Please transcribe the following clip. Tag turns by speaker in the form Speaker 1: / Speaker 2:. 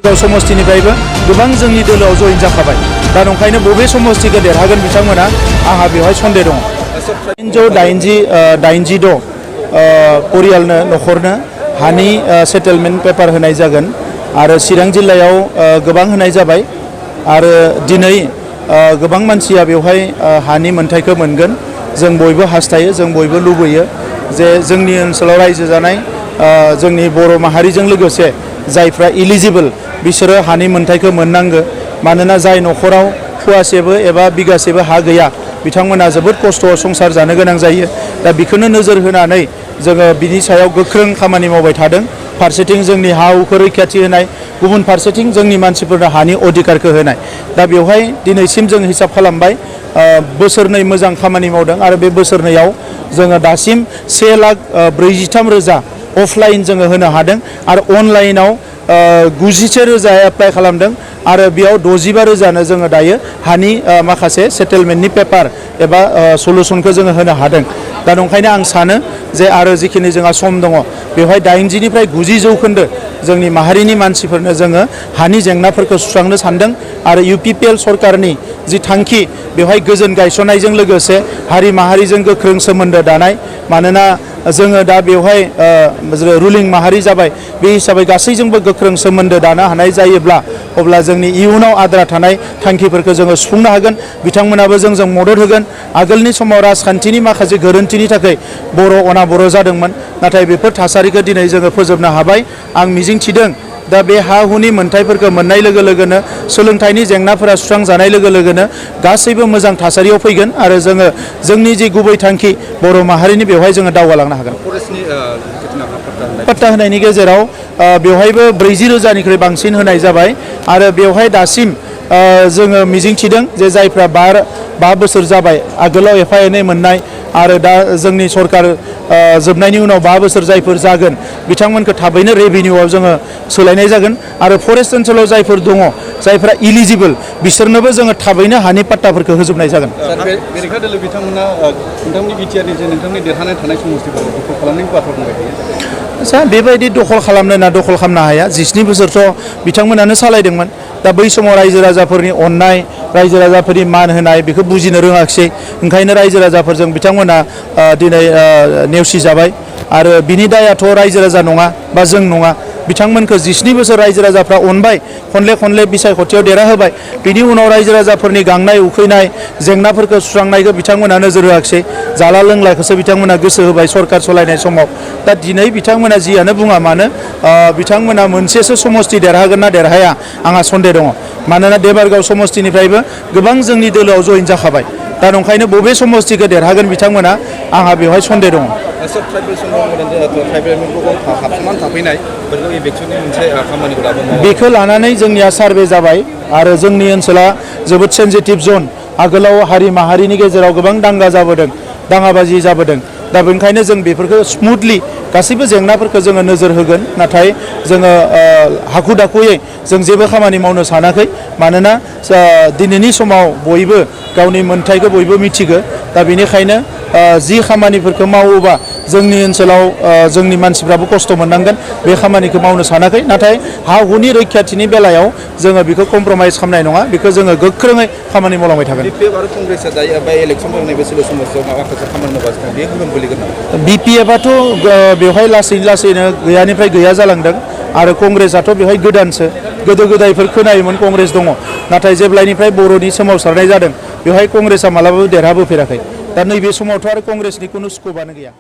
Speaker 1: समस्तिनिफ्रायबो गोबां जोंनि दोलोआव जइन जाखाबाय दा नंखायनो बबे समस्तिखौ देरहागोन बिथांमोना आंहा बेवहाय सन्देह दङ। 386 परियालनो नखरनो हानि सेटलमेन्ट पेपार होनाय जागोन आरो चिरां जिल्लायाव गोबां होनाय जाबाय आरो दिनै गोबां मानसिया बेवहाय हानि मोनथायखौ मोनगोन। जों बयबो हास्थायो, जों बयबो लुबैयो जे जोंनि ओनसोलाव रायजो जानाय जोंनि बर' माहारिजों लोगोसे जायफ्रा इलिजिबल बिसोरो हानि मोनथायखौ मोननांगो। मानोना जाय नखराव फुवासेबो एबा बिगासेबो हा गैया बिथांमोना जोबोद खस्थ'आव संसार जानो गोनां जायो। दा बेखौनो नोजोर होनानै जोङो बिनि सायाव गोख्रों खामानि मावबाय थादों। फारसेथिं जोंनि हा हुखौ रैखाथि होनाय, गुबुन फारसेथिं जोंनि मानसिफोरनो हानि अधिकारखौ होनाय। दा बेवहाय दिनैसिम जों हिसाब खालामबाय बोसोरनै मोजां खामानि मावदों आरो बे बोसोरनैयाव जोङो दासिम 1,43,000 अफलाइन जोङो होनो हादों आरो अनलाइनाव 91,000 एप्लाइ खालामदों आरो बेयाव 65,000नो जोङो दायो हानि माखासे सेटेलमेन्टनि पेपार एबा सलुसनखौ जोङो होनो हादों। दा नंखायनो आं सानो जे आरो जिखिनि जोंहा सम दङ बेवहाय 80निफ्राय 90 जौखोन्दो जोंनि माहारिनि मानसिफोरनो जोङो हानि जेंनाफोरखौ सुस्रांनो सानदों आरो UPPL सरकारनि जि थांखि बेवहाय गोजोन गायसननायजों लोगोसे हारि माहारिजों गोख्रों सोमोन्दो दानाय। मानोना जोङो दा बेवहाय रुलिं माहारि जाबाय, बे हिसाबै गासैजोंबो गोख्रों सोमोन्दो दानो हानाय जायोब्ला अब्ला जोंनि इयुनाव आद्रा थानाय थांखिफोरखौ जोङो सुफुंनो हागोन। बिथांमोनाबो जोंजों मदद होगोन। आगोलनि समाव राजखान्थिनि माखासे गोरोन्थिनि थाखाय बर' अनाबर' जादोंमोन, नाथाय बेफोर थासारिखौ दिनै जोङो फोजोबनो हाबाय। आं मिजिंथिदों दा बे हा हुनि मोनथायफोरखौ मोननाय लोगो लोगोनो सोलोंथाइनि जेंनाफोरा सुस्रांजानाय लोगो लोगोनो गासैबो मोजां थासारियाव फैगोन आरो जोङो जोंनि जि गुबै थांखि बर' माहारिनि बेवहाय जोङो दावगालांनो हागोन। पट्टा होनायनि गेजेराव बेवहायबो 40,000निख्रुइ बांसिन होनाय जाबाय आरो बेवहाय दासिम जोङो मिजिंथिदों जे जायफ्रा 5 बोसोर जाबाय आगोलाव एफा एनै मोननाय आरो दा जोंनि सरकार जोबनायनि उनाव 5 बोसोर जायफोर जागोन बिथांमोनखौ थाबैनो रेभिनिउआव जोङो सोलायनाय जागोन आरो फरेस्ट ओनसोलाव जायफोर दङ जायफ्रा इलिजिबल बिसोरनोबो जोङो थाबैनो हानि पाट्टाफोरखौ होजोबनाय जागोन।
Speaker 2: बेरेखा दोलो बिथांमोना नोंथांनि बिटिआरनि जे नोंथांनि देरहानाय थानाय समस्तिफोरखौ दखल खालामनायनि बाथ्रा बुंबाय थायो।
Speaker 1: आच्छा, बेबायदि दखल खालामनो ना दखल खालामनो हाया। 19 बोसोरथ' बिथांमोनानो सालायदोंमोन। दा बै समाव रायजो राजाफोरनि अननाय, रायजो राजाफोरनि मान होनाय बेखौ बुजिनो रोङाखिसै। ओंखायनो रायजो राजाफोरजों बिथांमोना दिनै नेवसिजाबाय आरो बिनि दायाथ' रायजो राजा नङा बा जों नङा। बिथांमोनखौ 19 बोसोर रायजो राजाफ्रा अनबाय, खनले बिसायख'थियाव देरहाहोबाय। बिनि उनाव रायजो राजाफोरनि गांनाय उखैनाय जेंनाफोरखौ सुस्रांनायखौ बिथांमोना नोजोर होआखिसै। जाला लोंलाखौसो बिथांमोना गोसो होबाय सरकार सलायनाय समाव। दा दिनै बिथांमोना जियानो बुङा मानो बिथांमोना मोनसेसो समस्ति देरहागोन ना देरहाया आंहा सन्देह दङ। मानोना देबारगाव समस्तिनिफ्रायबो गोबां जोंनि दोलोआव जइन जाखाबाय। दा नंखायनो बबे समस्तिखौ देरहागोन बिथांमोना आंहा बेवहाय सन्देह दङ। बेखौ लानानै जोंनिया सार्भे जाबाय आरो जोंनि ओनसोला जोबोद सेन्सिटिभ जन। आगोलाव हारि माहारिनि गेजेराव गोबां दांगा जाबोदों, दाङाबाजि जाबोदों। दा बेनिखायनो जों बेफोरखौ स्मुथलि गासैबो जेंनाफोरखौ जोङो नोजोर होगोन। नाथाय जोङो हाखु दाखुयै जों जेबो खामानि मावनो सानाखै। मानोना दिनैनि समाव बयबो गावनि मोन्थायखौ बयबो मिथिगौ। दा बेनिखायनो जि खामानिफोरखौ मावोबा जोंनि ओनसोलाव जोंनि मानसिफ्राबो खस्थ' मोननांगोन बे खामानिखौ मावनो सानाखै। नाथाय हा हुनि रैखाथिनि बेलायाव जोङो बेखौ कमप्रमाइज खालामनाय नङा, बेखौ जोङो गोख्रोङै खामानि मावलांबाय थागोन। BPFआथ' बेवहाय लासैनो गैयानिफ्राय गैया जालांदों आरो कंग्रेसआथ' बेवहाय गोदानसो। गोदो गोदायफोर खोनायोमोन कंग्रेस दङ, नाथाय जेब्लानिफ्राय बर'नि सोमावसारनाय जादों बेवहाय कंग्रेसआ मालाबाबो देरहाबोफेराखै। दा नैबे समावथ' आरो कंग्रेसनि खुनु स्क'पआनो गैया।